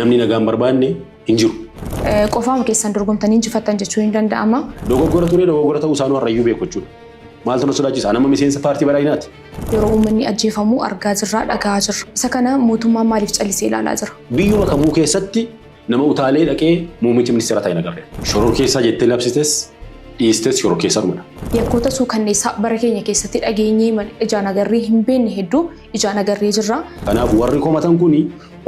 Namni nagaa hin barbaanne hin jiru. Qofaama keessan dorgomtanii injifattan jechuun ni danda'ama. Dogoggora ture dogoggora ta'uu isaanuu har'ayyuu beeku jechuudha. Maaltu na sodaachisa? An amma miseensa paartii badhaadhinaati. Yeroo uummanni ajjeefamu argaa jirra, dhaga'aa jirra. Isa kana mootummaan maaliif callisee ilaalaa jira? Biyyuma kamuu keessatti nama utaalee dhaqee muummicha ministeeraa ta'e hin agarre. Shororkeessaa jettee labsites dhiistes shororkeessaadhumadha. Yakkoota suukanneessaa bara keenya keessatti dhageenyee malee ijaan agarree hin beekne hedduu ijaan agarree jirra. Kanaaf warri komatan kuni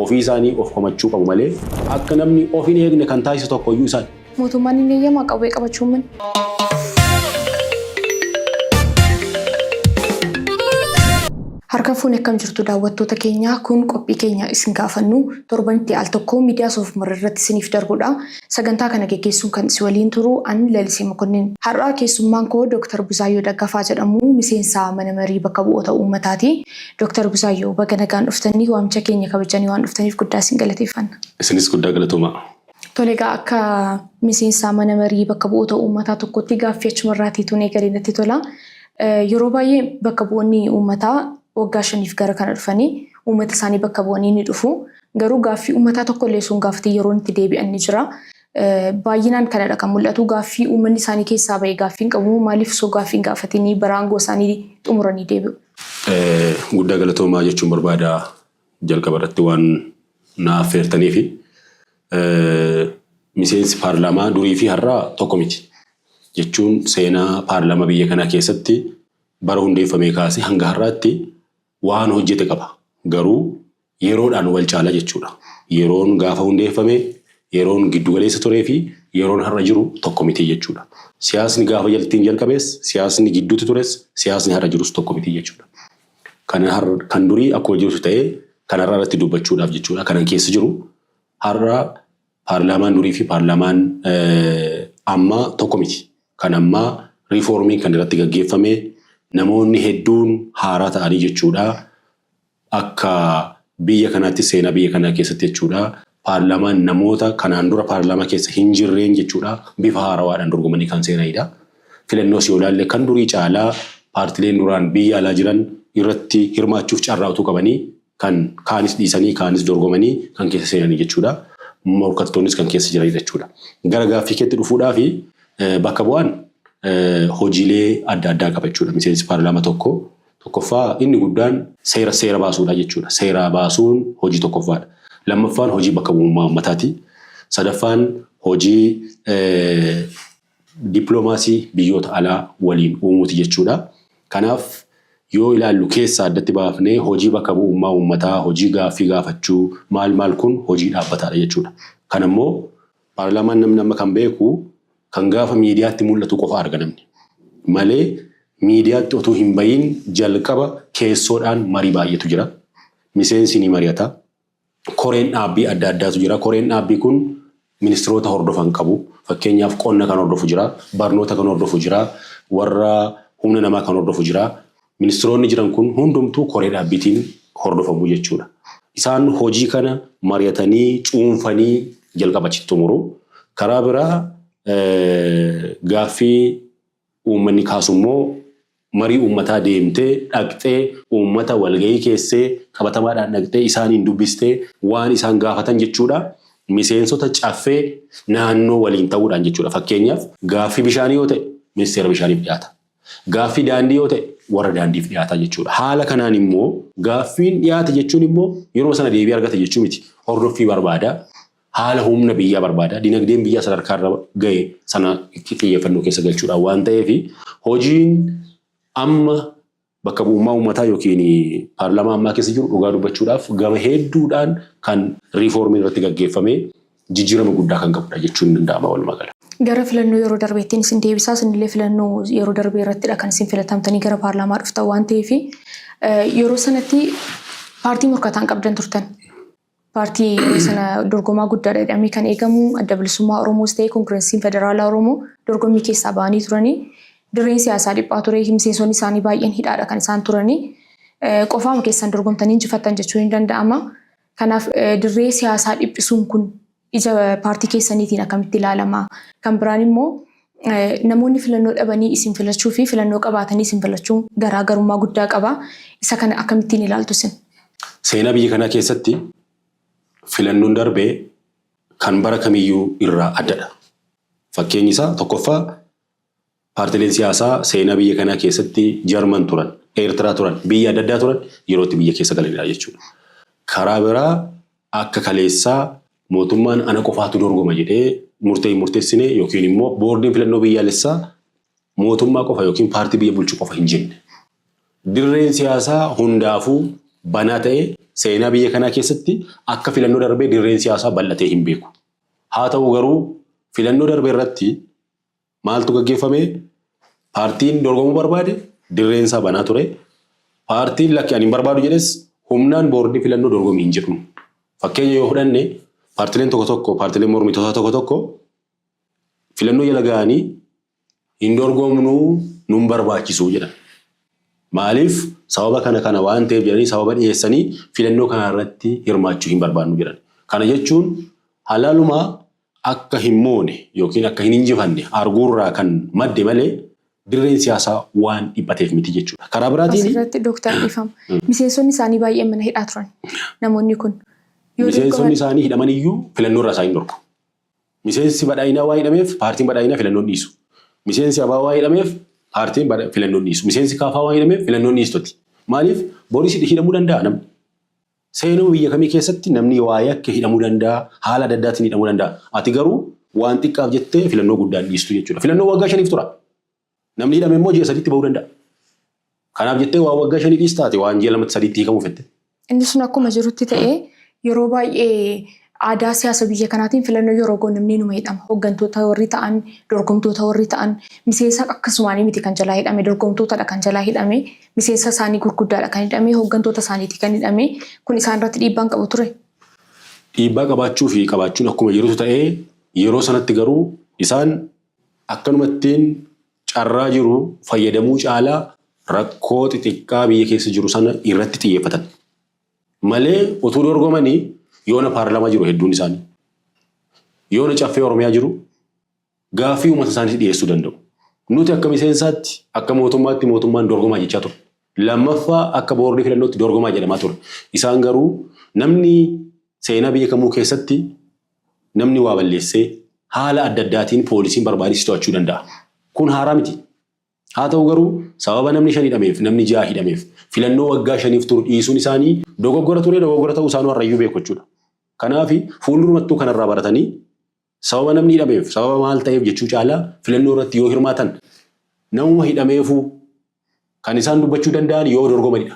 ofii isaanii of komachuu qabu malee akka namni of hin eegne kan taasisu tokko iyyuu isaan. Mootummaan hin eeyyamaa qawwee qabachuu uummanni? Harka fuune akkam jirtu daawwattoota keenya kun qophii keenya isin gaafannu torbanitti al tokko miidiyaa soofumar irratti isiniif darbudha. Sagantaa kana geggeessuun kan si waliin turu an Lalisee Mokonnin. Har'a keessummaan koo Dr. Buzaayyoo Daggafaa jedhamu miseensa mana marii bakka bu'oota uummataati. Dr. Buzaayyoo baga nagaan dhuftanii waamicha keenya kabajanii waan dhuftaniif guddaa isin galateeffanna. Isinis guddaa galatoomaa. Tole egaa akka miseensa mana marii bakka bu'oota uummataa tokkotti gaaffii achumarraatii tun eegalee natti tola. Yeroo baay'ee bakka bu'oonni uummataa waggaa 5f gara kana dhufanii uummata isaanii bakka bu'anii ni dhufu. Garuu gaaffii uummataa tokko illee osoo hin gaafatin yeroon itti deebi'an ni jira. Baay'inaan kanadha kan mul'atu. Gaaffii uummanni isaanii keessaa ba'e gaaffii hin qabu. Maaliif osoo gaaffii hin gaafatin bara aangoo isaanii xumuranii deebi'u? Guddaa galatoomaa jechuun barbaada jalqaba irratti waan na affeertaniifi. Miseensi paarlaamaa durii fi har'aa tokko miti. Jechuun seenaa paarlaamaa biyya kanaa keessatti bara hundeeffamee kaasee hanga har'aatti waan hojjete qaba. Garuu yeroodhaan wal caala jechuudha. Yeroon gaafa hundeeffame, yeroon giddu galeessa turee fi yeroon har'a jiru tokko miti jechuudha. Siyaasni gaafa jaltiin jalqabees, siyaasni gidduutti tures, siyaasni har'a jirus tokko miti jechuudha. Kan kan durii akkuma jirutti ta'ee kan har'aa irratti dubbachuudhaaf jechuudha. Kanan keessa jiru har'a paarlaamaan durii fi paarlaamaan ammaa tokko miti. Kan ammaa riifoormiin kan irratti gaggeeffame namoonni hedduun haaraa ta'anii jechuudha. Akka biyya kanaatti seenaa biyya kanaa keessatti jechuudha. Paarlaamaan namoota kanaan dura paarlaamaa keessa hin jirreen jechuudha bifa haarawaadhaan dorgomanii kan seenanidha. Filannoos yoo ilaalle kan durii caalaa paartileen duraan biyya alaa jiran irratti hirmaachuuf carraa utuu qabanii kan kaanis dhiisanii kaanis dorgomanii kan keessa seenanii jechuudha. Morkattoonnis kan keessa jiranidha jechuudha. Gara gaaffii keetti dhufuudhaaf bakka bu'aan hojiilee adda addaa qaba jechuudha. Miseensi paarlaamaa tokko tokkoffaa inni guddaan seera seera baasuudha jechuudha. Seera baasuun hojii tokkoffaadha. Lammaffaan hojii bakka bu'ummaa uummataati. Sadaffaan hojii dippiloomaasii biyyoota alaa waliin uumuuti jechuudha. Kanaaf yoo ilaallu keessaa addatti baafnee hojii bakka bu'ummaa uummataa, hojii gaaffii gaafachuu maal maal kun hojii dhaabbataadha jechuudha. Kanammoo paarlaamaan namni amma kan beeku kan gaafa miidiyaatti mul'atu qofa arga namni. Malee miidiyaatti otuu hin bahiin jalqaba keessoodhaan marii baay'eetu jira. Miseensi ni mari'ata. Koreen dhaabbii adda addaatu jira. Koreen dhaabbii kun ministiroota hordofan qabu. Fakkeenyaaf qonna kan hordofu jira, barnoota kan hordofu jira, warra humna namaa kan hordofu jira. Ministiroonni jiran kun hundumtuu koree dhaabbiitiin hordofamu jechuudha. Isaan hojii kana mari'atanii cuunfanii jalqaba achitti xumuru. Karaa biraa gaaffii uummanni kaasu immoo marii uummataa deemtee dhaqxee uummata walgahii keessee qabatamaadhaan dhaqxee isaaniin dubbistee waan isaan gaafatan jechuudha. Miseensota caffee naannoo waliin ta'uudhaan jechuudha. Fakkeenyaaf gaaffii bishaanii yoo ta'e ministeera bishaaniif dhiyaata. Gaaffii daandii yoo ta'e warra daandiif dhiyaata jechuudha. Haala kanaan immoo gaaffiin dhiyaate jechuun immoo yeroo sana deebii argata jechuu miti. Hordoffii barbaada. Haala humna biyyaa barbaada. Dinagdeen biyyaa sadarkaa irra gahe sana xiyyeeffannoo keessa galchuudhaan waan ta'eef hojiin amma bakka bu'ummaa uummataa yookiin paarlaamaa ammaa keessa jiru dhugaa dubbachuudhaaf gama hedduudhaan kan riifoormiin irratti gaggeeffamee jijjiirama guddaa kan qabudha jechuun ni danda'ama walumaa gala. Gara filannoo yeroo darbeettiin isin deebisaa isinillee filannoo yeroo darbee irrattidha kan isin filatamtanii gara paarlaamaa dhuftan waan ta'eef yeroo sanatti paartii morkataan qabdan turtan. Paartii yeroo sana dorgomaa guddaadha jedhamee kan eegamu Adda Bilisummaa Oromoos ta'e Koongiresiin Federaalaa Oromoo dorgommii keessaa ba'anii turanii. Dirreen siyaasaa dhiphaa ture. Miseensonni isaanii baay'een hidhaadha kan isaan turanii. Qofaama keessan dorgomtanii injifattan jechuun ni danda'ama. Kanaaf dirree siyaasaa dhiphisuun kun ija paartii keessaniitiin akkamitti ilaalama? Kan biraan immoo namoonni filannoo dhabanii isin filachuu fi filannoo qabaatanii isin filachuun garaagarummaa guddaa qaba. Isa kana akkamittiin ilaaltu isin? Seenaa biyya kanaa keessatti Filannoon darbee kan bara kamiyyuu irraa addadha. Fakkeenyi isaa tokkoffaa, paartileen siyaasaa seenaa biyya kanaa keessatti Jarman turan, Eertiraa turan, biyya adda addaa turan yerootti biyya keessa galanidha jechuudha. Karaa biraa akka kaleessaa mootummaan ana qofaatu dorgoma jedhee murtee hin murteessine yookiin immoo boordiin filannoo biyyaalessaa mootummaa qofa yookiin paartii biyya bulchu qofa hin jenne. Dirreen siyaasaa hundaafuu banaa ta'ee seenaa biyya kanaa keessatti akka filannoo darbee dirreen siyaasaa bal'atee hin beeku. Haa ta'u garuu, filannoo darbe irratti maaltu gaggeeffame? Paartiin dorgomuu barbaade dirreen isaa banaa ture. Paartiin lakki ani hin barbaadu jedhes humnaan boordii filannoo dorgomii hin jedhu. Fakkeenya yoo fudhanne, paartileen tokko tokko, paartileen mormitootaa tokko tokko filannoo jala ga'anii hin dorgomnuu, nun barbaachisu jedhan. Maaliif? Sababa kana kana waan ta'eef jedhanii sababa dhiyeessanii filannoo kana irratti hirmaachuu hin barbaannu jedhan. Kana jechuun halaaluma akka hin moone yookiin akka hin injifanne arguurraa kan madde malee dirreen siyaasaa waan dhiphateef miti jechuudha. Karaa biraatiin Asirratti, Dooktar, dhiifama. Miseensonni isaanii baay'een mana hidhaa turan. Namoonni kun yoo Miseensonni dorgoman isaanii hidhaman iyyuu filannoo irraa isaan hin dhorku. Miseensi badhaadhinaa waa hidhameef paartiin badhaadhinaa filannoon dhiisu. Miseensi ABO waa hidhameef paartiin filannoon dhiisu. Miseensi KFO waa hidhameef filannoon dhiistoti. Maaliif? Boris hidhamuu danda'a namni. Seenuu biyya kamii keessatti namni waa yakke hidhamuu danda'a, haala adda addaatiin hidhamuu danda'a. Ati garuu waan xiqqaaf jettee filannoo guddaan dhiistu jechuudha. Filannoo waggaa 5f tura. Namni hidhame immoo ji'a 3tti bahuu danda'a. Kanaaf jettee waan waggaa 5 dhiistaate waan ji'a 2tti 3tti hiikamuu fette. Inni sun akkuma jirutti ta'ee, yeroo baay'ee aadaa siyaasa biyya kanaatiin filannoo yeroo goonu namni numa hidhama. Hooggantoota warri ta'an, dorgomtoota warri ta'an, miseensa akkasumaanii miti kan jalaa hidhame, dorgomtootadha kan jalaa hidhame, miseensa isaanii gurguddaadha kan hidhame, hooggantoota isaaniiti kan hidhame. Kun isaan irratti dhiibbaan qabu ture. Dhiibbaa qabaachuu fi qabaachuun akkuma jirutu ta'ee, yeroo sanatti garuu isaan akkanumattiin carraa jiru fayyadamuu caalaa rakkoo xixiqqaa biyya keessa jiru sana irratti xiyyeeffatan. Malee utuu dorgomanii yoona paarlaamaa jiru hedduun isaanii. Yoona caffee Oromiyaa jiru, gaaffii uummata isaaniitti dhiyeessuu danda'u. Nuti akka miseensaatti, akka mootummaatti mootummaan dorgomaa jechaa ture. Lammaffaa, akka boordii filannootti dorgomaa jedhamaa ture. Isaan garuu namni seenaa biyya kamuu keessatti namni waa balleessee haala adda addaatiin poolisiin barbaadee si to'achuu danda'a. Kun haaraa miti. Haa ta'u garuu, sababa namni shan hidhameef, namni ja'a hidhameef filannoo waggaa 5f turu dhiisuun isaanii dogoggora ture, dogoggora ta'uu isaanuu har'ayyuu beeku jechuudha. Kanaaf fuuldurumattuu kanarraa baratanii sababa namni hidhameef, sababa maal ta'eef jechuu caalaa filannoo irratti yoo hirmaatan, namuma hidhameefuu kan isaan dubbachuu danda'an yoo dorgomanidha.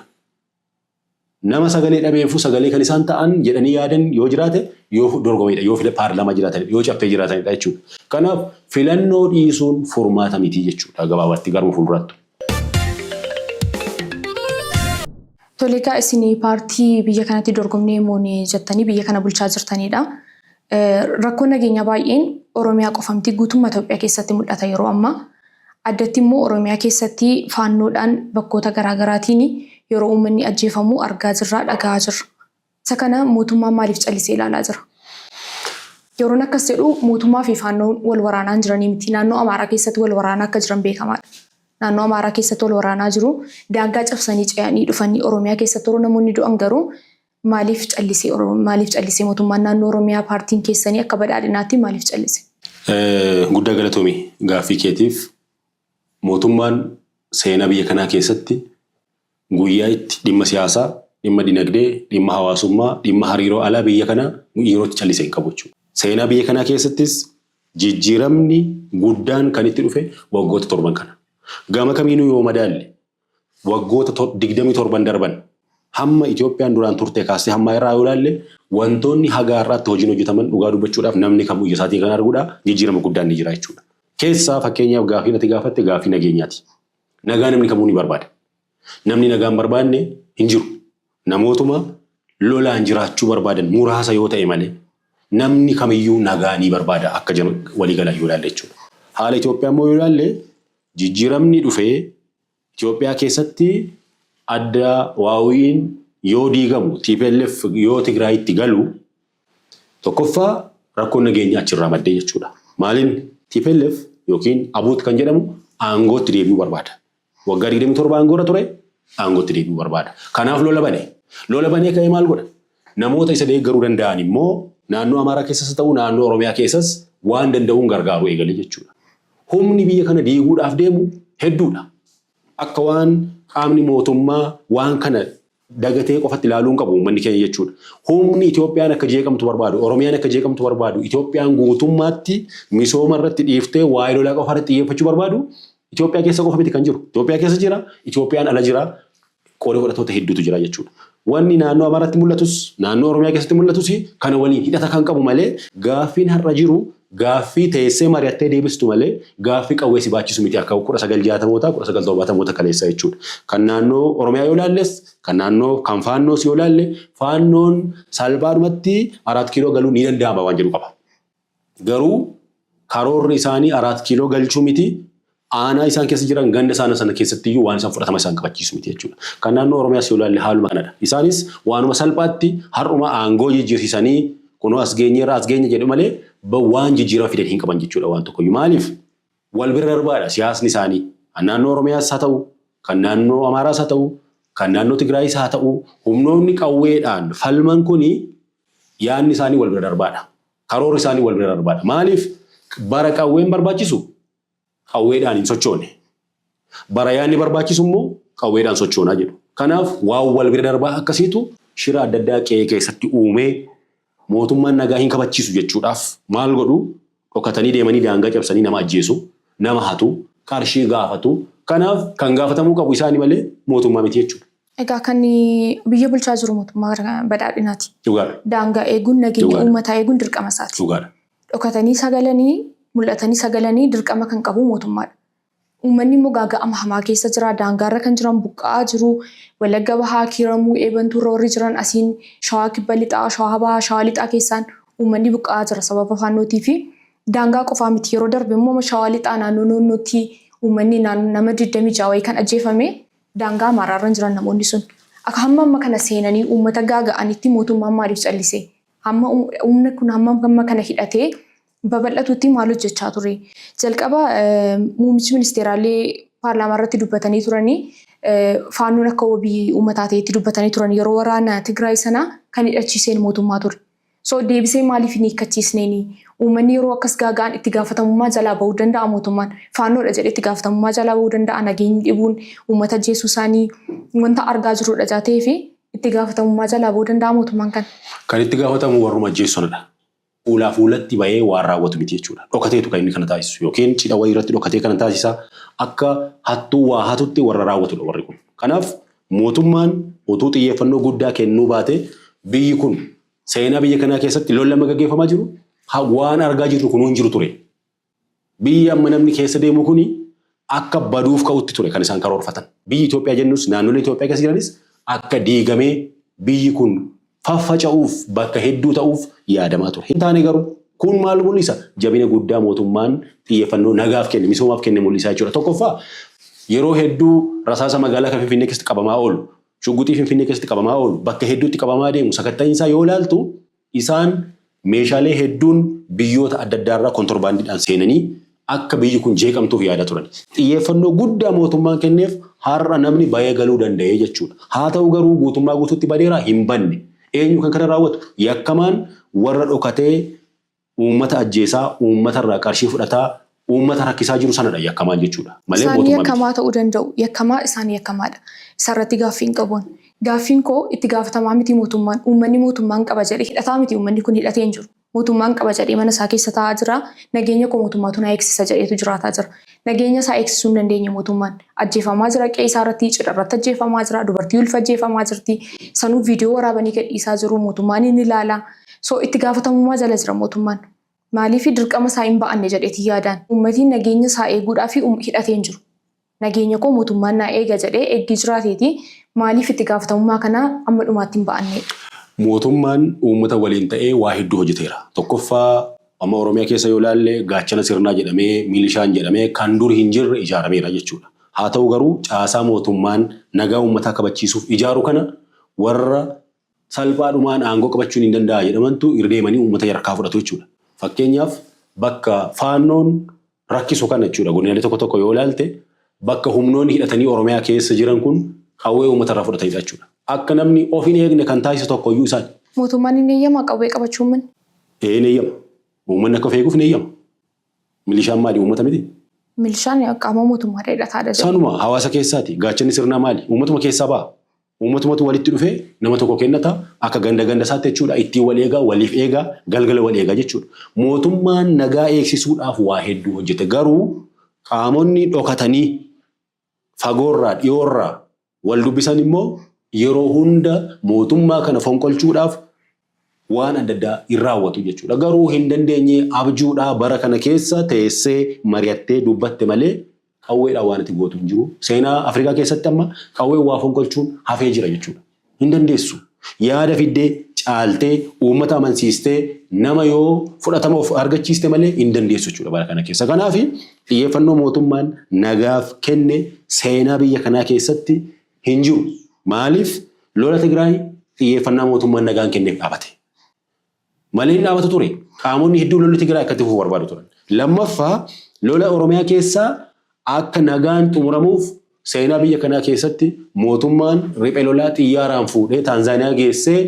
Nama sagalee dhabeefuu sagalee kan isaan ta'an jedhanii yaadan yoo jiraate yoo dorgomanidha, yoo paarlaamaa jiraatanidha, yoo caffee jiraatanidha jechuudha. Kanaaf filannoo dhiisuun furmaata miti jechuudha gabaabatti garuma fuulduraatti. Tole egaa, isin paartii biyya kanatti dorgomnee moone jettanii biyya kana bulchaa jirtanidha. Rakkoon nageenyaa baay'een Oromiyaa qofa miti, guutummaa Itoophiyaa keessatti mul'ata yeroo ammaa. Addatti immoo Oromiyaa keessatti faannoodhaan bakkoota garaagaraatiin yeroo uummanni ajjeefamu argaa jirra, dhaga'aa jirra. Isa kana mootummaan maaliif callisee ilaalaa jira? Yeroon akkas jedhu mootummaa fi faannoon wal waraanaa hin jiranii miti. Naannoo Amaaraa keessatti wal waraanaa akka jiran beekamaadha. Naannoo Amaaraa keessatti wal waraanaa jiru. Daangaa cabsanii ce'anii dhufanii Oromiyaa keessatti yeroo namoonni du'an garuu maaliif callisee mootummaan naannoo Oromiyaa, paartiin keessanii akka badhaadhinaatti maaliif callise? Guddaa galatoomi gaaffii keetiif. Mootummaan seenaa biyya kanaa keessatti guyyaa itti dhimma siyaasaa, dhimma dinagdee, dhimma hawaasummaa, dhimma hariiroo alaa biyya kanaa yeroo itti callise hin qabu jechuudha. Seenaa biyya kanaa keessattis jijjiiramni guddaan kan itti dhufe waggoota 7n kana. Gama kamiinuu yoo madaalle, waggoota 27n darban hamma Itoophiyaan duraan turte kaastee hamma irraa yoo ilaalle, wantoonni haga har'aatti hojiin hojjetaman dhugaa dubbachuudhaaf namni kamuu ija isaatiin kan arguudha, jijjiirama guddaan ni jira jechuudha. Keessaa fakkeenyaaf gaaffii ati gaafatte gaaffii nageenyaati. Nagaa namni kamuu ni barbaada. Namni nagaa hin barbaanne hin jiru. Namootuma lolaan jiraachuu barbaadan muraasa yoo ta'e malee namni kamiyyuu nagaa ni barbaada akka waliigalaa yoo ilaalle jechuudha. Haala Itoophiyaa immoo yoo ilaalle, jijjiiramni dhufee Itoophiyaa keessatti adda waawiin yoo diigamu, TPLF yoo Tigraayitti galu, tokkoffaa rakkoon nageenyaa achirraa maddee jechuudha. Maaliin? TPLF yookiin ABUT kan jedhamu aangootti deebi'uu barbaada. Waggaa 27 aangoorra ture, aangootti deebi'uu barbaada. Kanaaf lola bane. Lola banee ka'ee maal godha? Namoota isa deeggaruu danda'an immoo naannoo Amaaraa keessas ta'u naannoo Oromiyaa keessas waan danda'uun gargaaruu eegale jechuudha. Humni biyya kana diiguudhaaf deemu hedduudha. Akka waan qaamni mootummaa waan kana dagatee qofatti ilaaluu hin qabu uummanni keenya jechuudha. Humni Itoophiyaan akka jeeqamtu barbaadu, Oromiyaan akka jeeqamtu barbaadu, Itoophiyaan guutummaatti misooma irratti dhiiftee waa'ee lolaa qofa irratti xiyyeeffachuu barbaadu Itoophiyaa keessa qofa miti kan jiru. Itoophiyaa keessa jira, Itoophiyaan ala jira, qooda fudhattoota hedduutu jira jechuudha. Wanni naannoo Amaaraatti mul'atus, naannoo Oromiyaa keessatti mul'atus kana waliin hidhata kan qabu malee gaaffiin har'a jiru gaaffii teessee mari'attee deebistu malee gaaffii qawwee si baachisu miti akka 1960mootaa 1970moota kaleessaa jechuudha. Kan naannoo Oromiyaa yoo ilaalles, kan naannoo kan Faannoos yoo ilaalle, Faannoon salphaadhumatti Araat Kiiloo galuu ni danda'ama waan jedhu qaba. Garuu karoorri isaanii Araat Kiiloo galchuu miti, aanaa isaan keessa jiran ganda isaanii sana keessatti iyyuu waan isaan fudhatama isaan qabachiisu miti jechuudha. Kan naannoo Oromiyaas yoo ilaalle haaluma kanadha. Isaanis waanuma salphaatti har'uma aangoo jijjiirsisanii kunoo as geenyeerra as geenye jedhu malee waan jijjiirama fidan hin qaban jechuudha waan tokkoyyuu. Maaliif? Wal bira darbaadha siyaasni isaanii. Kan naannoo Oromiyaas haa ta'u, kan naannoo Amaaraas haa ta'u, kan naannoo Tigraayis haa ta'u, humnoonni qawweedhaan falman kuni yaadni isaanii wal bira darbaadha. Karoorri isaanii wal bira darbaadha. Maaliif? Bara qawween barbaachisu qawweedhaan hin sochoone. Bara yaadni barbaachisu immoo qawweedhaan sochoonaa jedhu. Kanaaf waan wal bira darbaa akkasiitu shira adda addaa qe'ee keessatti uumee mootummaan nagaa hin kabachiisu jechuudhaaf maal godhu? Dhokatanii deemanii daangaa cabsanii nama ajjeesu, nama hatu, qarshii gaafatu. Kanaaf kan gaafatamuu qabu isaani malee mootummaa miti jechuudha. Egaa kan biyya bulchaa jiru mootummaa badhaadhinaati. Dhugaadha. Daangaa eeguun, nageenya uumataa eeguun dirqama isaati. Dhugaadha. Dhokatanii sagalanii, mul'atanii sagalanii dirqama kan qabu mootummaadha. Uummanni immoo gaaga'ama hamaa keessa jira. Daangaarra kan jiran buqqa'aa jiru. Wallagga Bahaa, Kiiramuu, Eebantuurra warri jiran asiin Shawaa Kibba Lixaa, Shawaa Bahaa, Shawaa Lixaa keessaan uummanni buqqa'aa jira sababa Faannootii fi daangaa qofaa miti. Yeroo darbe immoo Shawaa Lixaa naannoo Noonnootti uummanni nama 26 wayii kan ajjeefame daangaa Amaaraarra jiran namoonni sun. Akka hamma amma kana seenanii uummata gaaga'anitti mootummaan maaliif callise? Hamma humna kun hamma amma kana hidhatee babal'atutti maal hojjechaa ture? Jalqaba muummichi ministeeraallee paarlaamaa irratti dubbatanii turanii, Faannoon akka wabii uummataa ta'etti dubbatanii turan, yeroo waraana Tigraay sana kan hidhachiiseen mootummaa ture. So deebisee maaliif hin hiikkachiisneeni? Uummanni yeroo akkas gaaga'an itti gaafatamummaa jalaa bahuu danda'a mootummaan. Faannoodha jedhee itti gaafatamummaa jalaa bahuu danda'a, nageenyi dhibuun uummata ajjeesuu isaanii wanta argaa jirudha ta'ee fi itti gaafatamummaa jalaa bahuu danda'a mootummaan kan. Kan itti gaafatamu warruma ajjeessu sanadha. Fuulaa fuulatti bahee waan raawwatu miti jechuudha. Dhokateetu kan inni kana taasisu yookiin cidha wayii irratti dhokatee kana taasisa, akka hattuu waa hatutti warra raawwatudha warri kun. Kanaaf mootummaan utuu xiyyeeffannoo guddaa kennuu baate biyyi kun seenaa biyya kanaa keessatti lolli amma gaggeeffamaa jiru waan argaa jirru kun hin jiru ture. Biyyi amma namni keessa deemu kuni akka baduuf ka'utti ture kan isaan karoorfatan. Biyyi Itoophiyaa jennus, naannolee Itoophiyaa keessa jiranis akka diigamee biyyi kun faffaca'uuf bakka hedduu ta'uuf yaadamaa ture. Hin taane garuu. Kun maal mul'isa? Jabina guddaa mootummaan xiyyeeffannoo nagaaf kenne, misoomaaf kenne mul'isa jechuudha. Tokkoffaa, yeroo hedduu rasaasa magaalaa kan Finfinnee keessatti qabamaa oolu, shugguxii Finfinnee keessatti qabamaa oolu, bakka hedduutti qabamaa deemu sakatta'iinsaa yoo ilaaltu, isaan meeshaalee hedduun biyyoota adda addaarraa kontorbaandiidhaan seenanii akka biyyi kun jeeqamtuuf yaadaa turan. Xiyyeeffannoo guddaa mootummaan kenneef har'a namni bahee galuu danda'ee jechuudha. Haa ta'u garuu guutummaa guutuutti badeeraa? Hin banne. Eenyu kan kana raawwatu? Yakkamaan warra dhokatee uummata ajjeesaa, uummatarraa qarshii fudhataa, uummata rakkisaa jiru sanadha yakkamaan jechuudha. Malee Isaan mootummaa miti. Yakkamaa ta'uu danda'u. Yakkamaa isaan yakkamaadha. Isarratti gaaffii hin qabuun. Gaaffiin koo itti gaafatamaa miti mootummaan. Uummanni mootummaan qaba jedhee hidhataa miti, uummanni kun hidhatee hin jiru. Mootummaan qaba jedhee mana isaa keessa taa'aa jira. Nageenya koo mootummaatu na eegsisa jedheetu jiraataa jira. Nageenya isaa eegsisuu hin dandeenye mootummaan. Ajjeefamaa jira, qe'ee isaa irratti, cidha irratti ajjeefamaa jira, dubartii ulfa ajjeefamaa jirti. Sanuu viidiyoo waraabanii gadhiisaa jiru, mootummaan hin ilaala. So itti gaafatamummaa jala jira mootummaan. Maaliif dirqama isaa hin ba'anne jedheeti yaadaan? Uummatiin nageenya isaa eeguudhaaf hidhatee hin jiru. Nageenya koo mootummaan naa eega jedhee eeggii jiraateeti, maaliif itti gaafatamummaa kana amma dhumaatti hin ba'annedha? Mootummaan uummata waliin ta'ee waa hedduu hojjeteera. Tokkoffaa, amma Oromiyaa keessa yoo ilaalle gaachana sirnaa jedhamee, milishaan jedhamee kan dur hin jirre ijaarameera jechuudha. Haa ta'u garuu caasaa mootummaan nagaa uummataa kabachiisuuf ijaaru kana warra salphaadhumaan aangoo qabachuun hin danda'a jedhamantu irra deemanii uummata harkaa fudhatu jechuudha. Fakkeenyaaf, bakka Faannoon rakkisu kana jechuudha, godinaalee tokko tokko yoo ilaalte, bakka humnoonni hidhatanii Oromiyaa keessa jiran kun qawwee uummata irraa fudhatanidha jechuudha. Akka namni of hin eegne kan taasisu tokkoyyuu isaan. Mootummaan inni eeyyamaa qawwee qabachuu uummanni? Ee, ni eeyyama. Uummanni akka of eeguuf ni eeyyama. Milishaan maali? Uummata miti? Milishaan qaama mootummaadha hidhataadha jedhu. Sanuma hawaasa keessaati. Gaachanni sirnaa maali? Uummatuma keessaa ba'a. Uummatumatu walitti dhufee nama tokko kennata akka ganda ganda isaatti jechuudha. Ittiin wal eegaa, waliif eegaa, galgala wal eegaa jechuudha. Mootummaan nagaa eegsisuudhaaf waa hedduu hojjete. Garuu qaamonni dhokatanii fagoorraa dhiyoorraa wal dubbisan immoo yeroo hunda mootummaa kana fonqolchuudhaaf waan adda addaa hin raawwatu jechuudha. Garuu hin dandeenye, abjuudhaa bara kana keessa teessee mari'attee dubbatte malee qawweedhaan waan ati gootu hin jiru. Seenaa Afrikaa keessatti amma qawween waa fonqolchuun hafee jira jechuudha. Hin dandeessu. Yaada fiddee caaltee uummata amansiistee nama yoo fudhatama of argachiiste malee hin dandeessu jechuudha bara kana keessa. Kanaaf xiyyeeffannoo mootummaan nagaaf kenne seenaa biyya kanaa keessatti hin jiru. Maaliif lola Tigraay xiyyeeffannaa mootummaan nagaan kenneef dhaabate? Malee hin dhaabatu ture. Qaamonni hedduun lolli Tigraay akka itti fufu barbaadu turan. Lammaffaa, lola Oromiyaa keessaa akka nagaan xumuramuuf seenaa biyya kanaa keessatti mootummaan riphee lolaa xiyyaaraan fuudhee Taanzaaniyaa geessee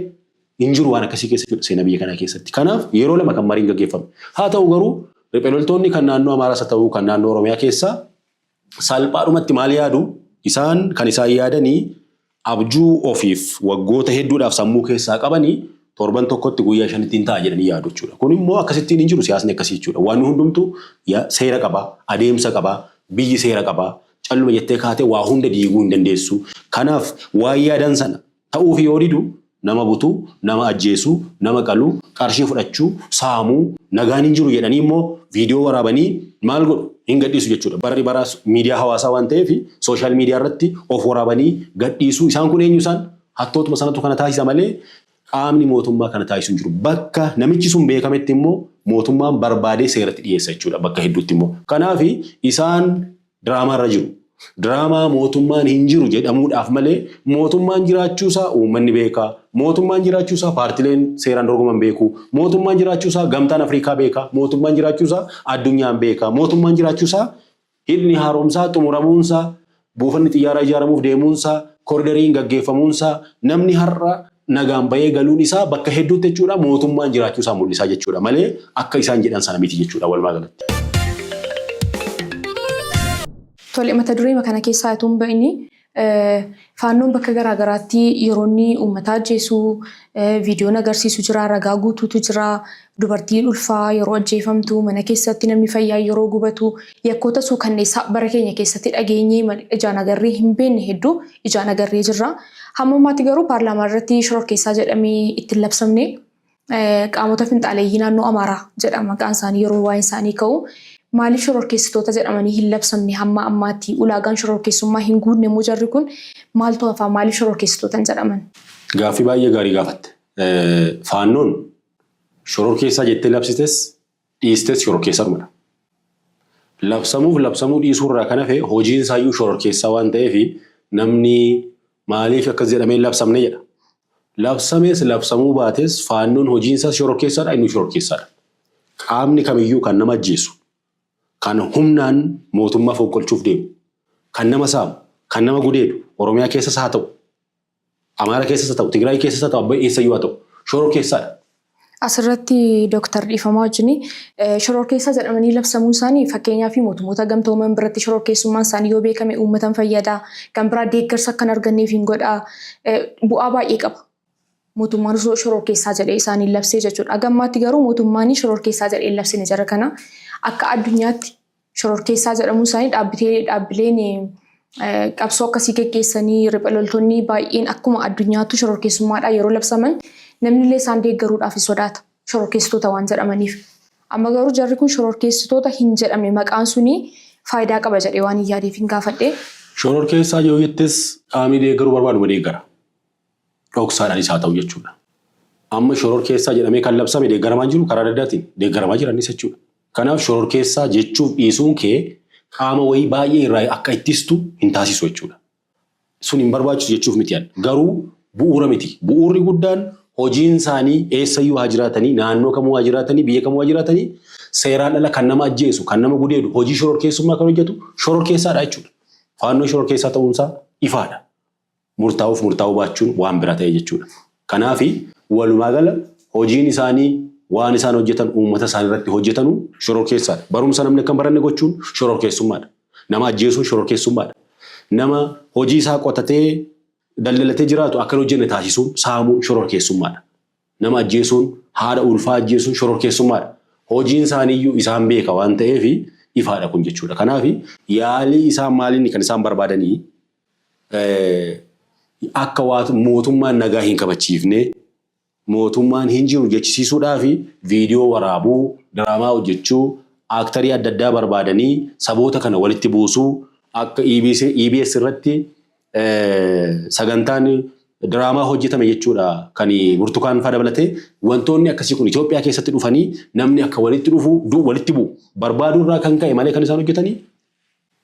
hin jiru waan akkasii keessa jechuudha seenaa biyya kanaa keessatti. Kanaaf yeroo lama kan mariin gaggeeffame. Haa ta'u garuu riphee loltoonni kan naannoo Amaaraas haa ta'u kan naannoo Oromiyaa keessaa salphaadhumatti maal yaadu? Isaan kan isaan yaadanii abjuu ofiif waggoota hedduudhaaf sammuu keessaa qabanii torban tokkotti guyyaa 5tti hin ta'a jedhanii yaadu jechuudha. Kun immoo akkasittiin hin jiru siyaasni akkasii jechuudha. Waan hundumtuu seera qaba, adeemsa qaba, biyyi seera qaba. Calluma jettee kaatee waa hunda diiguu hin dandeessu. Kanaaf waan yaadan sana ta'uuf yoo didu nama butuu, nama ajjeesuu, nama qaluu, qarshii fudhachuu, saamuu, nagaan hin jiru jedhanii immoo viidiyoo waraabanii maal godhu? Hin gadhiisu jechuudha. Barri bara miidiyaa hawaasaa waan ta'eef social media irratti of waraabanii gadhiisuu. Isaan kun eenyu isaan? Hattootuma sanatu kana taasisa malee qaamni mootummaa kana taasisu hin jiru. Bakka namichi sun beekametti immoo mootummaan barbaadee seeratti dhiyeessa jechuudha bakka hedduutti immoo. Kanaaf isaan diraamaa irra jiru. Diraamaa mootummaan hin jiru jedhamuudhaaf malee mootummaan jiraachuusaa uummanni beeka. Mootummaan jiraachuusaa paartileen seeraan dorgoman beeku. Mootummaan jiraachuusaa Gamtaan Afrikaa beeka. Mootummaan jiraachuusaa addunyaan beeka. Mootummaan jiraachuusaa hidhni haaromsaa xumuramuunsaa, buufanni xiyyaaraa ijaaramuuf deemuunsaa, koridariin gaggeeffamuunsaa, namni har'a nagaan bahee galuun isaa bakka hedduutti jechuudha mootummaan jiraachuusaa mul'isaa jechuudha malee akka isaan jedhan sana miti jechuudha walumaa galatti. Tole, mata duree kana keessaa itoo hin ba'ini, Faannoon bakka garaa garaatti yeroo inni uummata ajjeesu viidiyoon agarsiisu jira, ragaa guutuutu jira. Dubartiin ulfaa yeroo ajjeefamtu, mana keessatti namni fayyaa yeroo gubatu, yakkoota suukanneessaa bara keenya keessatti dhageenyee ijaan agarree hin beekne hedduu ijaan agarree jirra. Hamma ammaatti garuu paarlaamaa irratti shororkeessaa jedhamee itti hin labsamne. Qaamota finxaaleeyyii naannoo Amaaraa jedhama maqaan isaanii yeroo waa'een isaanii ka'u. Maaliif shororkeessitoota jedhamanii hin labsamne hamma ammaatti? Ulaagaan shororkeessummaa hin guunne immoo jarri kun maaltu hafaa? Maaliif shororkeessitoota hin jedhaman? Gaaffii baay'ee gaarii gaafatte. Faannoon shororkeessaa jettee labsites dhiistes shororkeessaadhumadha. Labsamuuf labsamuu dhiisuurraa kan hafe hojiin isaayyuu shororkeessaa waan ta'eef namni maaliif akkas jedhamee hin labsamne jedha. Labsames labsamuu baates Faannoon hojiin isaas shororkeessaadha, inni shororkeessaadha. Qaamni kamiyyuu kan nama ajjeesu, kan humnaan mootummaa fonqolchuuf deemu, kan nama saamu, kan nama gudeedu Oromiyaa keessas haa ta'u, Amaara keessas haa ta'u, Tigraay keessas haa ta'u, Abbay eessayyuu haa ta'u, shororkeessaadha. Asirratti Dooktar, dhiifamaa wajjin, shororkeessaa jedhamanii labsamuun isaanii fakkeenyaaf mootummoota gamtooman biratti shororkeessummaan isaanii yoo beekame uummatan fayyada. Kan biraa deeggarsa akka hin arganneef hin godha. Bu'aa baay'ee qaba. Mootummaan osoo shororkeessaa jedhee isaanii labsee jechuudha. Haga ammaatti garuu mootummaan shororkeessaa jedhee hin labsine jara kana. Akka addunyaatti shororkeessaa jedhamuun isaanii dhaabbileen qabsoo akkasii geggeessanii riphe loltoonni baay'een akkuma addunyaattuu shororkeessummaadhaan yeroo labsaman namni illee isaan deeggaruudhaaf hin sodaata shororkeessitoota waan jedhamaniif. Amma garuu jarri kun shororkeessitoota hin jedhamne, maqaan suni faayidaa qaba jedhee waan hin yaadeef hin gaafadhe. Shororkeessaa yoo jettes qaamni deeggaruu barbaaduma deeggara. Dhoksaadhaanis haa ta'u jechuudha. Amma shororkeessaa jedhamee kan labsame deeggaramaa jiru karaa adda addaatiin deeggaramaa jiranis jechuudha. Kanaaf shororkeessaa jechuuf dhiisuun kee qaama wayii baay'ee irraa akka ittistu hin taasisu jechuudha. Sun hin barbaachisu jechuuf miti ani. Garuu bu'uura miti. Bu'uurri guddaan hojiin isaanii eessayyuu haa jiraatanii, naannoo kamuu haa jiraatanii, biyya kamuu haa jiraatanii, seeraan ala kan nama ajjeesu, kan nama gudeedu, hojii shororkeessummaa kan hojjetu shororkeessaadha jechuudha. Faannoon shororkeessaa ta'uunsaa ifaadha. Murtaa'uuf murtaa'uu baachuun waan bira ta'e jechuudha. Kanaaf Walumaa gala hojiin isaanii waan isaan hojjetan uummata isaanii irratti hojjetanu shororkeessaadha. Barumsa namni akka hin baranne gochuun shororkeessummaadha. Nama ajjeesuun shororkeessummaadha. Nama hojii isaa qotatee daldalatee jiraatu akka hin hojjenne taasisuun saamuun shororkeessummaadha. Nama ajjeesuun, haadha ulfaa ajjeesuun shororkeessummaadha. Hojiin isaaniiyyuu isaan beeka waan ta'eef ifaadha kun jechuudha. Kanaaf yaalii isaan maaliin kan isaan barbaadanii akka mootummaan nagaa hin kabachiifne, mootummaan hin jiru jechisiisuudhaaf viidiyoo waraabuu, diraamaa hojjechuu, aaktarii adda addaa barbaadanii saboota kana walitti buusuu, akka EBS irratti sagantaan diraamaa hojjetame jechuudha kan Burtukaan fa'aa dabalatee wantoonni akkasii kun Itoophiyaa keessatti dhufanii namni akka walitti dhufu walitti bu'u barbaaduu irraa kan ka'e malee kan isaan hojjetanii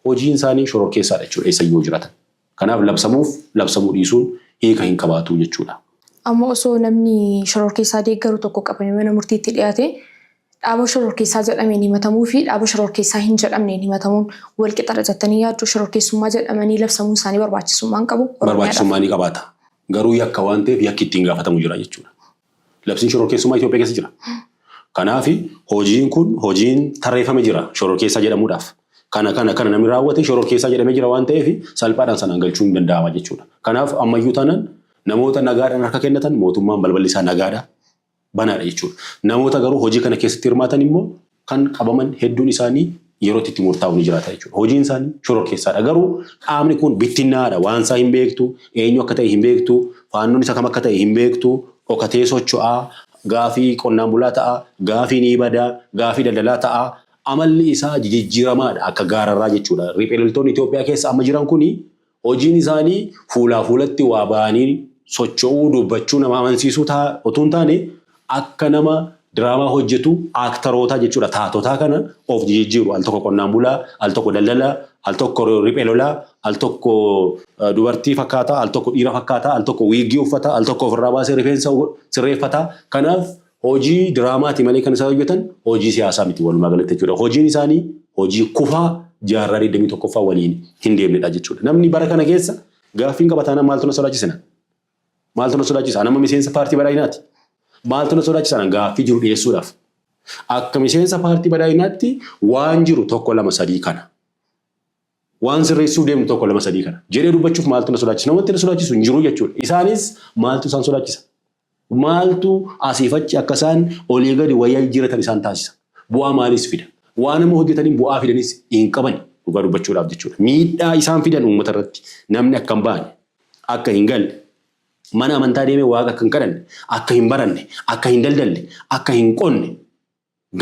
hojiin isaanii shororkeessaadha jechuudha eessayyuu jiraatan. Kanaaf labsamuuf labsamuu dhiisuun hiika hin qabaatu jechuudha. Amma osoo namni shororkeessaa deeggaru tokko qabamee mana murtiitti dhiyaate, dhaaba shororkeessaa jedhameen himatamuu fi dhaaba shororkeessaa hin jedhamneen himatamuun wal qixadha jettanii yaaddu? Shororkeessummaa jedhamanii labsamuun isaanii barbaachisummaa hin qabu? Barbaachisummaa ni qabaata. Garuu yakka waan ta'eef yakki ittiin gaafatamu jira jechuudha. Labsiin shororkeessummaa Itoophiyaa keessa jira. Kanaaf hojiin kun hojiin tarreeffame jira shororkeessaa jedhamuudhaaf. Kana kana kana namni raawwate shororkeessaa jedhamee jira waan ta'eef salphaadhaan sanaan galchuun hin danda'ama jechuudha. Kanaaf ammayyuu taanaan namoota nagaadhaan harka kennatan mootummaan balballi isaa nagaadha, banaadha jechuudha. Namoota garuu hojii kana keessatti hirmaatan immoo kan qabaman hedduun isaanii yerootti itti murtaa'u ni jiraata jechuudha. Hojiin isaanii shororkeessaadha. Garuu qaamni kun bittinnaadha. Waan isaa hin beektu, eenyu akka ta'e hin beektu, faannoon isa kam akka ta'e hin beektu, dhokatee socho'aa, gaafii qonnaan bulaa ta'a, gaafii ni badaa, gaafii daldalaa ta'a. Amalli isaa jijjiiramaadha akka gaararraa jechuudha. Riphee loltoonni Itoophiyaa keessa amma jiran kuni hojiin isaanii fuulaa fuulatti waa ba'anii socho'uu, dubbachuu, nama amansiisuu utuu hin taane akka nama diraamaa hojjetu aaktarootaa jechuudha. Taatotaa kana of jijjiiru. Al tokko qonnaan bulaa, al tokko daldalaa, al tokko riphee lolaa, al tokko dubartii fakkaataa, al tokko dhiira fakkaataa, al tokko wiiggii uffata, al tokko ofirraa baasee rifeensa sirreeffata. Kanaaf hojii diraamaati malee kan isaan hojjetan hojii siyaasaa miti walumaa galatti jechuudha. Hojiin isaanii hojii kufaa jaarraa 21ffaa waliin hin deemnedha jechuudha. Namni bara kana keessa gaaffiin qabataanaan maaltu na sodaachisina? Maaltu na sodaachisa? Nama miseensa paartii badhaadhinaati. Maaltu na sodaachisa? Gaaffii jiru dhiyeessuudhaaf. Akka miseensa paartii badhaadhinaatti waan jiru 1 2 3 kana. Waan sirreessuuf deemnu 1 2 3 kana. Jedhee dubbachuuf maaltu na sodaachisa? Namatti na sodaachisu hin jiru jechuudha. Isaanis maaltu isaan sodaachisa? Maaltu asiif achi akka isaan olii gadi wayyaa jijjiirratan isaan taasisa? Bu'aa maaliis fida? Waan amma hojjetaniin bu'aa fidanis hin qaban dhugaa dubbachuudhaaf jechuudha. Miidhaa isaan fidan uummata irratti namni akka hin baane, akka hin galle, mana amantaa deemee waaqa akka hin kadhanne, akka hin baranne, akka hin daldalle, akka hin qonne,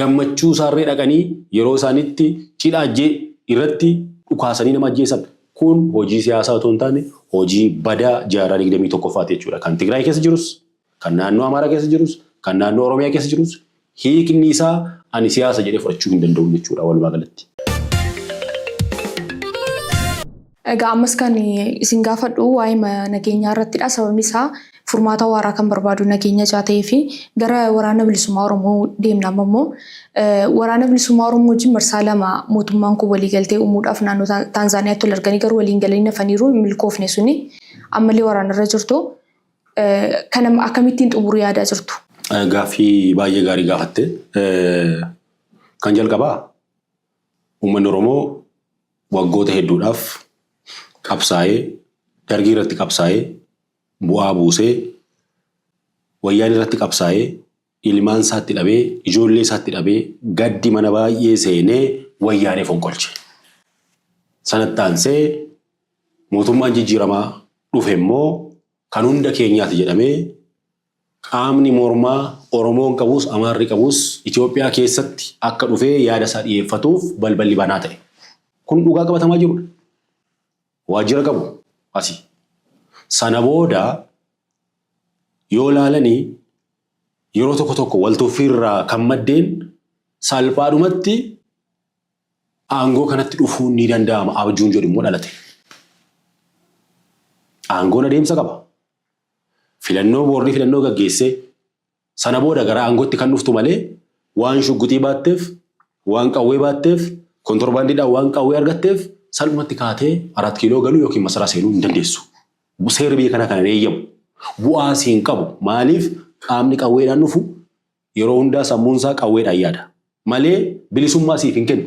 gammachuu isaarree dhaqanii yeroo isaanitti cidha ajjee irratti dhukaasanii nama ajjeesan kun hojii siyaasaa otoo hin taane hojii badaa jaarraa 21ffaati jechuudha. Kan Tigraay keessa jirus, kan naannoo Amaaraa keessa jirus, kan naannoo Oromiyaa keessa jirus hiikni isaa ani siyaasa jedhee fudhachuu hin danda'u jechuudha walumaa galatti. Egaa ammas kan isin gaafadhu waa'ee nageenyaa irrattidha. Sababni isaa furmaata waaraa kan barbaadu nageenya ijaa ta'ee fi gara waraana bilisummaa Oromoo deemna amma immoo. Waraana bilisummaa Oromoo wajjin marsaa 2 mootummaan kun waliigaltee uumuudhaaf naannoo Taanzaaniyaatti wal arganii garuu waliin galanii hafaniiru, hin milkoofne suni. Ammallee waraanarra jirtu. Kana akkamittiin xumuruu yaadaa jirtu? Gaaffii baay'ee gaarii gaafatte. Kan jalqabaa uummanni Oromoo waggoota hedduudhaaf qabsaa'ee, Dargii irratti qabsaa'ee, bu'aa buusee, Wayyaanee irratti qabsaa'ee, ilmaan isaatti dhabee, ijoollee isaatti dhabee, gaddi mana baay'ee seenee Wayyaanee fonqolche. Sanatti aansee mootummaan jijjiiramaa dhufe immoo kan hunda keenyaati jedhamee qaamni mormaa Oromoon qabus Amaarri qabus Itoophiyaa keessatti akka dhufee yaada isaa dhiyeeffatuuf balballi banaa ta'e. Kun dhugaa qabatamaa jirudha. Waajjira qabu asii. Sana booda yoo laalanii yeroo tokko tokko waltuffiirraa kan maddeen salphaadhumatti aangoo kanatti dhufuun ni danda'ama abjuun jedhu immoo dhalate. Aangoon adeemsa qaba. Filannoo boordii filannoo gaggeessee sana booda gara aangootti kan dhuftu malee waan shugguxii baatteef, waan qawwee baatteef, kontorbaandiidhaan waan qawwee argatteef salphumatti kaatee Araat Kiiloo galuu yookiin masaraa seenuu hin dandeessu. Seerri biyya kanaa kana hin eeyyamu. Bu'aas hin qabu. Maaliif? Qaamni qawweedhaan dhufu yeroo hundaa sammuun isaa qawweedhaan yaada. Malee bilisummaa siif hin kennu.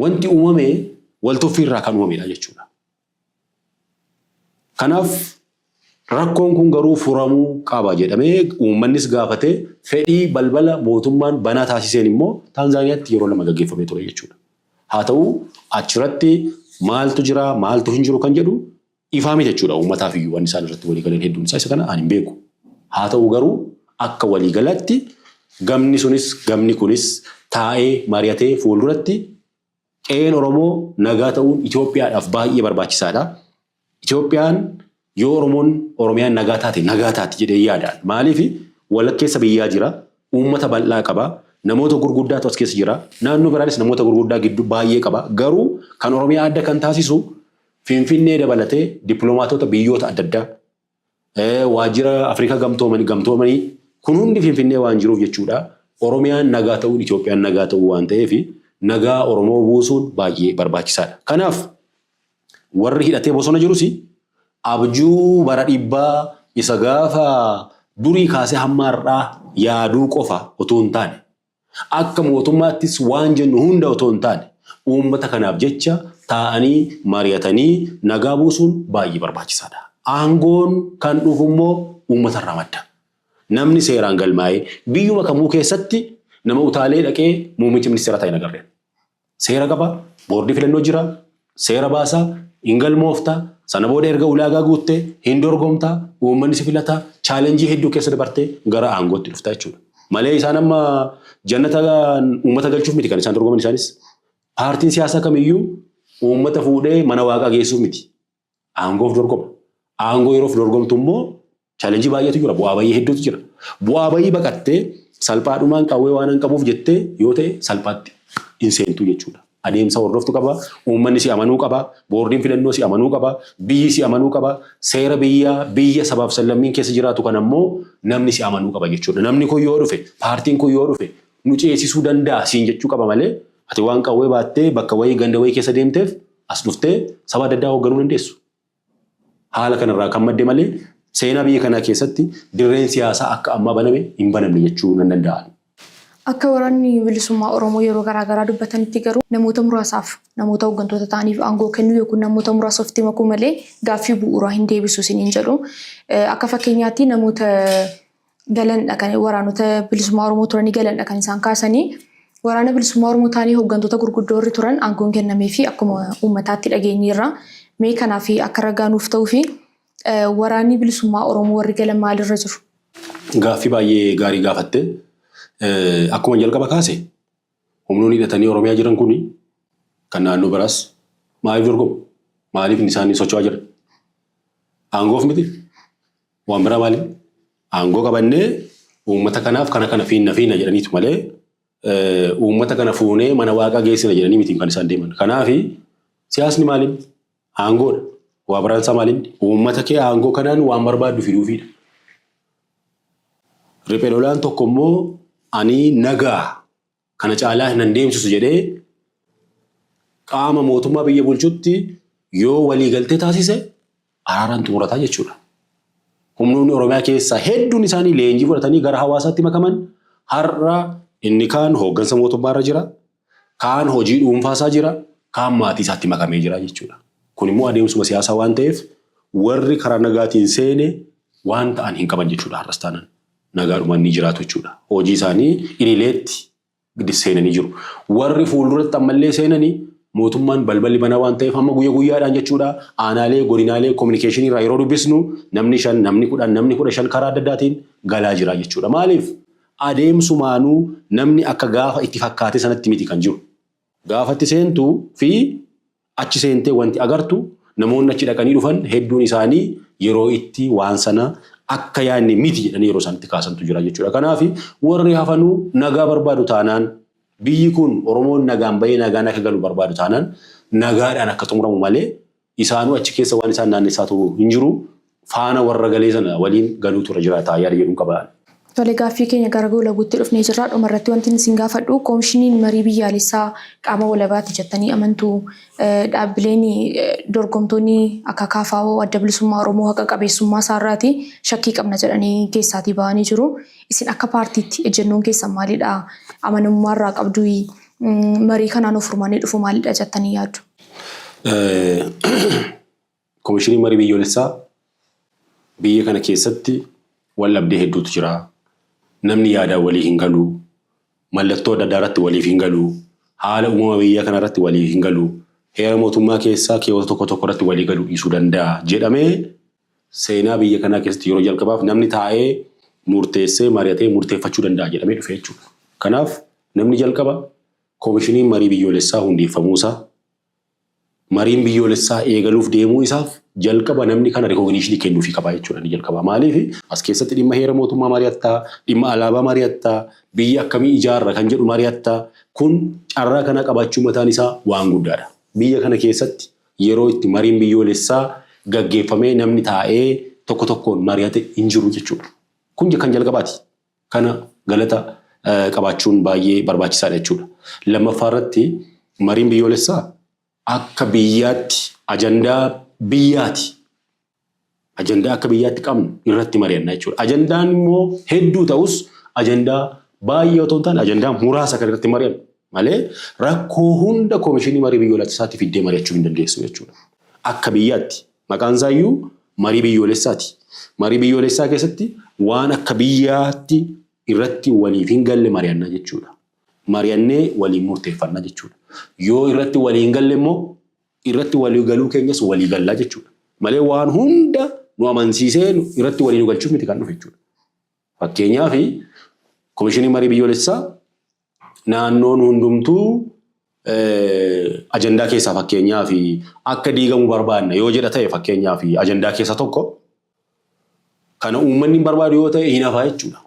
Wanti uumame waltuffii irraa kan uumamedha jechuudha. Kanaaf rakkoon kun garuu furamuu qaba jedhamee uummannis gaafatee fedhii balbala mootummaan banaa taasiseen immoo Taanzaaniyaatti yeroo 2 gaggeeffamee ture jechuudha. Haa ta'u achirratti maaltu jira maaltu hin jiru kan jedhu ifaa miti jechuudha uummataaf iyyuu waan isaan irratti walii galan hedduun isaa isa kana ani hin beeku. Haa ta'u garuu akka waliigalaatti gamni sunis gamni kunis taa'ee mari'atee fuulduratti qe'een Oromoo nagaa ta'uun Itoophiyaadhaaf baay'ee barbaachisaadha. Itoophiyaan yoo Oromoon Oromiyaan nagaa taate nagaa taati jedhee yaadaan. Maaliif walakkeessa biyyaa jira, uummata bal'aa qaba, namoota gurguddaatu as keessa jira, naannoo biraanis namoota gurguddaa gidduu baay'ee qaba. Garuu kan Oromiyaa adda kan taasisu Finfinnee dabalatee dippiloomaatota biyyoota adda addaa, waajjira Afrikaa gamtoomanii kun hundi Finfinnee waan jiruuf jechuudha. Oromiyaan nagaa ta'uun Itoophiyaan nagaa ta'uu waan ta'eef nagaa Oromoo buusuun baay'ee barbaachisaadha. Kanaaf warri hidhatee bosona jirus abjuu bara dhibbaa isa gaafa durii kaasee hamma har'aa yaaduu qofa otoo hin taane akka mootummaattis waan jennu hunda otoo hin taane uummata kanaaf jecha taa'anii mari'atanii nagaa buusuun baay'ee barbaachisaadha. Aangoon kan dhufu immoo uummatarraa madda. Namni seeraan galmaa'ee biyyuma kamuu keessatti nama utaalee dhaqee muummicha ministeeraa ta'e hin agarre. Seera qaba, boordii filannoo jira, seera baasaa, hin galmoofta, sana booda erga ulaagaa guuttee hin dorgomta, uummanni si filata, challenge hedduu keessa dabartee gara aangootti dhufta jechuudha. Malee isaan amma jannata uummata galchuuf miti kan isaan dorgoman isaanis. Paartiin siyaasaa kamiyyuu uummata fuudhee mana waaqaa geessuuf miti. Aangoof dorgoma. Aangoo yeroof dorgomtu immoo challenge baay'eetu jira, bu'aa bayii hedduutu jira. Bu'aa bayii baqattee salphaadhumaan qawwee waan hin qabuuf jettee yoo ta'e salphaatti hin seentu jechuudha. Adeemsa hordoftu qaba, uummanni si amanuu qaba, boordiin filannoo si amanuu qaba, biyyi si amanuu qaba, seera biyyaa biyya sabaaf sablammiin keessa jiraatu kana immoo namni si amanuu qaba jechuudha. Namni kun yoo dhufe, paartiin kun yoo dhufe nu ceesisuu danda'a siin jechuu qaba malee ati waan qawwee baattee bakka wayii ganda wayii keessa deemteef as dhuftee saba adda addaa hoogganuu dandeessu. Haala kanarraa kan madde malee seenaa biyya kanaa keessatti dirreen siyaasaa akka ammaa baname hin banamne jechuu nan danda'a. Akka waraanni bilisummaa Oromoo yeroo garaa garaa dubbatanitti garuu namoota muraasaaf namoota hooggantoota ta'aniif aangoo kennuu yookiin namoota muraasa ofitti makuu malee gaaffii bu'uuraa hin deebisu isiniin jedhu. Akka fakkeenyaatti namoota galanidha kan waraanota bilisummaa Oromoo turanii galanidha kan isaan kaasanii. Waraana bilisummaa Oromoo ta'anii hooggantoota gurguddoo warri turan aangoon kennamee fi akkuma uummataatti dhageenyeerra. Mee kanaaf akka ragaa nuuf ta'uu fi waraanni bilisummaa Oromoo warri galan maalirra jiru? Gaaffii baay'ee gaarii gaafatte. Akkuma jalqaba kaase humnoonni hidhatanii Oromiyaa jiran kuni kan naannoo biraas maaliif dorgomu? Maaliif isaan socho'aa jiran? Aangoof miti? Waan biraa maaliif? Aangoo qabannee uummata kanaaf kana kana fiinna fiinna jedhaniitu malee uummata kana fuunee mana waaqaa geessina jedhanii miti kan isaan deeman. Kanaaf siyaasni maaliin? Aangoodha. Waa biraan isaa maaliin? Uummata kee aangoo kanaan waan barbaaddu fiduufiidha. Riphee lolaan tokko immoo ani nagaa kana caalaa hin deemsisu jedhee qaama mootummaa biyya bulchutti yoo waliigaltee taasise araaraan xumurataa jechuudha. Humnoonni Oromiyaa keessaa hedduun isaanii leenjii fudhatanii gara hawaasaatti makaman har'a inni kaan hooggansa mootummaarra jira, kaan hojii dhuunfaasaa jira, kaan maatii isaatti makamee jira jechuudha. Kun immoo adeemsuma siyaasaa waan ta'eef warri karaa nagaatiin seene waan ta'an hin qaban jechuudha har'as taanaan. Nagaadhumaan ni jiraatu jechuudha. Hojii isaanii idileetti seenanii jiru. Warri fuulduratti ammallee seenanii mootummaan balballi banaa waan ta'eef amma guyya guyyaadhaan jechuudha aanaalee godinaalee kominikeeshinii irraa yeroo dubbisnu namni 5 namni 10 namni 15 karaa adda addaatiin galaa jira jechuudha. Maaliif adeemsumaanuu namni akka gaafa itti fakkaate sanatti miti kan jiru. Gaafa itti seentuu fi achi seentee wanti agartu namoonni achi dhaqanii dhufan hedduun isaanii yeroo itti waan sana akka yaadne miti jedhanii yeroo isaan itti kaasantu jira jechuudha. Kanaaf warri hafanuu nagaa barbaadu taanaan biyyi kun Oromoon nagaan bahee nagaan akka galu barbaadu taanaan nagaadhaan akka xumuramu malee isaanuu achi keessa waan isaan naannessaa turu hin jiru. Faana warra galee sana waliin galuutu irra jiraata yaada jedhuun qaba. Tole, gaaffii keenya gara goolabuutti dhufnee jirra. Dhumarratti wanti isin gaafadhu, koomishiniin marii biyyaalessaa qaama walabaati jettanii amantuu? Dhaabbileen dorgomtoonni akka KFO, Adda Bilisummaa Oromoo haqa qabeessummaa isaarraati shakkii qabna jedhanii keessaatii bahanii jiru. Isin akka paartiitti ejjennoon keessan maalidha? Amanamummaa irraa qabdu, marii kanaan of furmaanii dhufu maalidha jettanii yaaddu? Koomishiniin marii biyyoolessaa, biyya kana keessatti wal dhabdee hedduutu jira. Namni yaadaan walii hin galu. Mallattoo adda addaa irratti waliif hin galu. Haala uumama biyya kana irratti waliif hin galu. Heera mootummaa keessaa keewwata tokko tokko irratti walii galuu dhiisuu danda'a jedhamee, seenaa biyya kanaa keessatti yeroo jalqabaaf namni taa'ee murteessee, mari'atee murteeffachuu danda'a jedhamee dhufe jechuudha. Kanaaf namni jalqaba koomishiniin marii biyyoolessaa hundeeffamuusaa, mariin biyyoolessaa eegaluuf deemuu isaaf jalqaba namni kana recognition kennuufii qaba jechuudha inni jalqaba. Maaliif? As keessatti dhimma heera mootummaa mari'attaa, dhimma alaabaa mari'attaa, biyya akkamii ijaarra kan jedhu mari'attaa. Kun carraa kana qabaachuu mataan isaa waan guddaadha. Biyya kana keessatti yeroo itti mariin biyyoolessaa gaggeeffamee namni taa'ee tokko tokkoon mari'ate hin jiru jechuudha. Kun kan jalqabaati. Kana galata qabaachuun baay'ee barbaachisaadha jechuudha. Lammaffaa irratti, mariin biyyoolessaa akka biyyaatti ajandaa biyyaati. Ajandaa akka biyyaatti qabnu irratti mari'anna jechuudha. Ajandaan immoo hedduu ta'us, ajandaa baay'ee otoo hin taane ajandaa muraasa kan irratti mari'annu malee, rakkoo hunda koomishinii marii biyyoolessaatti fiddee mari'achuu hin dandeessu jechuudha. Akka biyyaatti maqaan isaayyuu marii biyyoolessaati. Marii biyyoolessaa keessatti waan akka biyyaatti irratti waliif hin galle mari'anna jechuudha. Mari'annee waliin murteeffanna jechuudha. Yoo irratti walii hin galle immoo, irratti walii galuu keenyas walii gallaa jechuudha. Malee waan hunda nu amansiisee irratti walii nu galchuuf miti kan dhufe jechuudha. Fakkeenyaaf, koomishinii marii biyyoolessaa naannoon hundumtuu ajandaa keessaa, fakkeenyaaf, akka diigamu barbaanna yoo jedha ta'e, fakkeenyaaf, ajandaa keessa tokko kana uummanni hin barbaadu yoo ta'e, hin hafaa jechuudha.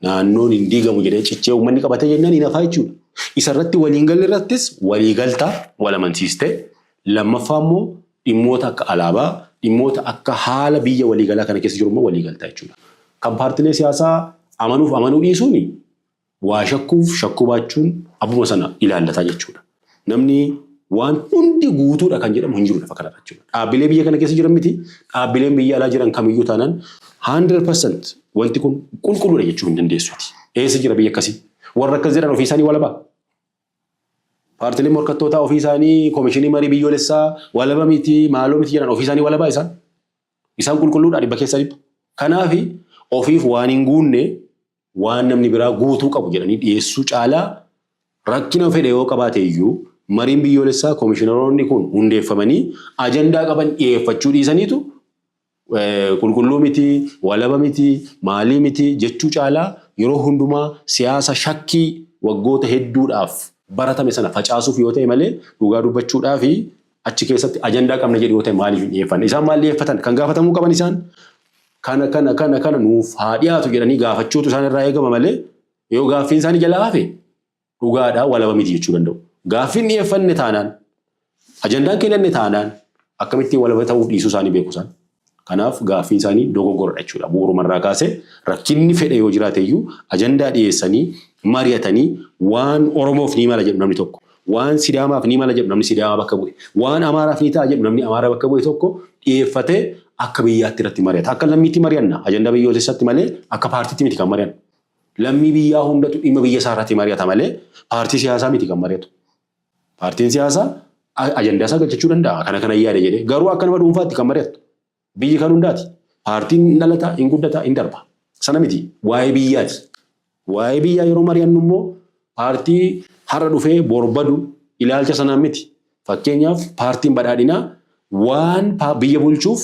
Naannoon hin diigamu jedhee cichee uummanni qabatee jennaan, hin hafaa jechuudha. Isa irratti waliin galle irrattis walii galtaa wal amansiistee, lammaffaa immoo dhimmoota akka alaabaa, dhimmoota akka haala biyya waliigalaa kana keessa jiru immoo walii galtaa jechuudha. Kan paartilee siyaasaa amanuuf amanuu dhiisuun, waa shakkuuf shakkuu baachuun abbuma sana ilaallataa jechuudha. Namni waan hundi guutuudha kan jedhamu hin jiru lafa kanarra jechuudha. Dhaabbilee biyya kana keessa jiran miti, dhaabbileen biyya alaa jiran kamiyyuu taanaan, 100% wanti kun qulqulluudha jechuu hin dandeessuuti. Eessa jira biyya akkasii? Warra akkas jedhan ofii isaanii walabaa? Paartileen morkattootaa ofii isaanii koomishinii marii biyyoolessaa walaba miti, maaloo miti jedhan, ofii isaanii walabaa isaan? Isaan qulqulluudha dhibba keessaa dhibba? Kanaaf ofiif waan hin guunne waan namni biraa guutuu qabu jedhanii dhiyeessuu caalaa, rakkina fedhe yoo qabaate iyyuu, mariin biyyoolessaa koomishinaroonni kun hundeeffamanii ajandaa qaban dhiyeeffachuu dhiisaniitu qulqulluu miti, walaba miti, maalii miti jechuu caalaa, yeroo hundumaa siyaasa shakkii waggoota hedduudhaaf baratame sana facaasuuf yoo ta'e malee, dhugaa dubbachuudhaa fi achi keessatti ajandaa qabna jedhu yoo ta'e, maaliif hin dhiyeeffanne? Isaan maal dhiyeeffatan? Kan gaafatamuu qaban isaan kana kana kana kana nuuf haa dhiyaatu jedhanii gaafachuutu isaan irraa eegama malee, yoo gaaffiin isaanii jalaa hafe, dhugaadhaa walaba miti jechuu danda'u. Gaaffiin dhiyeeffanne taanaan, ajandaan kennanne taanaan, akkamittiin walaba ta'uuf dhiisuu isaanii beeku isaan? Kanaaf gaaffiin isaanii dogoggoradha jechuudha. Bu'uurumarraa kaasee rakkinni fedhe yoo jiraate iyyuu, ajandaa dhiyeessanii mari'atanii, waan Oromoof ni mala jedhu namni tokko, waan Sidaamaaf ni mala jedhu namni Sidaamaa bakka bu'e, waan Amaaraaf ni ta'a jedhu namni Amaaraa bakka bu'e tokko dhiyeeffatee akka biyyaatti irratti mari'ata. Akka lammiitti mari'anna ajandaa biyyoolessaatti malee, akka paartiitti miti kan mari'annu. Lammii biyyaa hundatu dhimma biyya isaa irratti mari'ata malee, paartii siyaasaa miti kan mari'atu. Paartiin siyaasaa ajandaa isaa galchachuu danda'a. Kana kana yaada jedhee. Garuu akka nama dhuunfaatti kan mari'attu. Biyyi kan hundaati. Paartiin hin dhalata, hin guddata, hin darba. Sana miti. Waa'ee biyyaati. Waa'ee biyyaa yeroo mari'annu immoo, paartii har'a dhufee bor badu ilaalcha sanaan miti. Fakkeenyaaf, paartiin badhaadhinaa waan biyya bulchuuf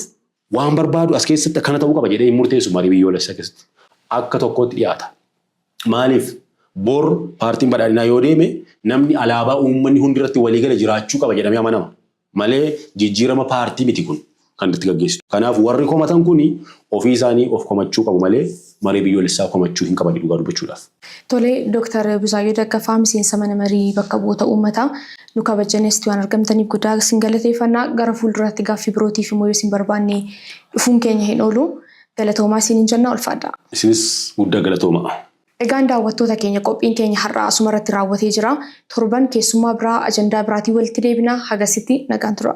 waan barbaadu as keessatti akkana ta'uu qaba jedhee hin murteessu. Marii biyyoolessaa keessatti. Akka tokkotti dhiyaata. Maaliif? Bor paartiin badhaadhinaa yoo deeme, namni alaabaa uummanni hundi irratti waliigale jiraachuu qaba jedhamee amanama. Malee jijjiirama paartii miti kun kan itti gaggeessitu. Kanaaf warri komatan kuni ofii isaanii of komachuu qabu malee, marii biyyoolessaa komachuu hin qaban dhugaa dubbachuudhaaf. Tole, Dooktar Buzaayyoo Daggafaa, miseensa mana marii bakka bu'oota uummataa, nu kabajaneesti waan argamtaniif guddaa isin galateeffannaa. Gara fuulduraatti gaaffii birootiif immoo yoo isin barbaanne dhufuun keenya hin oolu. Galatoomaa isiniin jenna, ulfaadhaa. Isinis guddaa galatoomaa. Egaan daawwattoota keenya, qophiin keenya har'aa asuma irratti raawwatee jira. Torban keessummaa biraa, ajandaa biraatiin walitti deebina. Hagasitti nagaan tura.